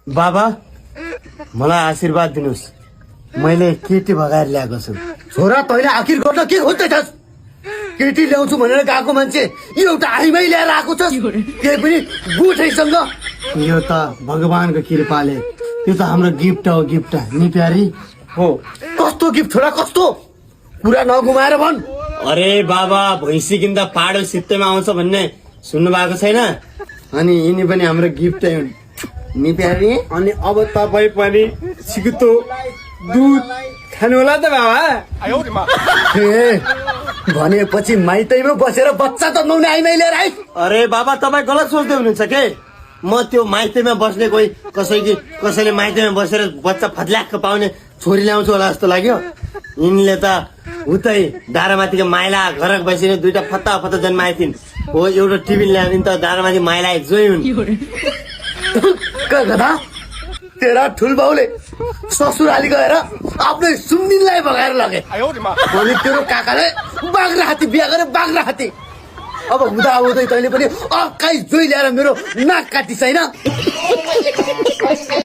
बाबा मलाई आशीर्वाद दिनुहोस् मैले केटी भगाएर ल्याएको छु। छोरा तैँले आखिर गर्न के खोज्दैछस्? केटी ल्याउँछु भनेर गएको मान्छे यो एउटा आइमै ल्याएर आएको छ, केही पनि गुठैसँग। यो त भगवानको कृपाले, यो त हाम्रो गिफ्ट हो, गिफ्ट नि प्यारी हो। कस्तो गिफ्ट छोरा, कस्तो? कुरा नगुमाएर भन्। अरे बाबा भैँसी किन्दा पाडो सित्तैमा आउँछ भन्ने सुन्नु भएको छैन? अनि यिनी पनि हाम्रो गिफ्टै हुन् नि प्यारी। अनि अब तपाईँ पनि सिकुतो दुध खानु होला त बाबा। ए, भनेपछि माइतैमा बसेर बच्चा त नुहाउने आइमै लिएर आइस। अरे बाबा तपाईँ गलत सोच्दै हुनुहुन्छ के? म त्यो माइतीमा बस्ने कोही कसैले माइतीमा बसेर बच्चा फत्ल्याक्क पाउने छोरी ल्याउँछु होला जस्तो लाग्यो। यिनले त उतै दारामाथिको माइला घर बसिने दुईटा फत्ता फत्ता जन्माए थिइन् हो। एउटा टिभी ल्यायो त दारामाथि माइला जोइ हुन्। गधा, तेरा ठुल बाउले ससुराली गएर आफ्नै सुम्निनलाई भगाएर लगे। अनि तेरो काकाले बाघ्रा हात्ती बिहा गरे, बाघ्रा हात्ती। अब हुँदा हुँदै तैँले पनि अर्कै जोइ ल्याएर मेरो नाक काटिस होइन?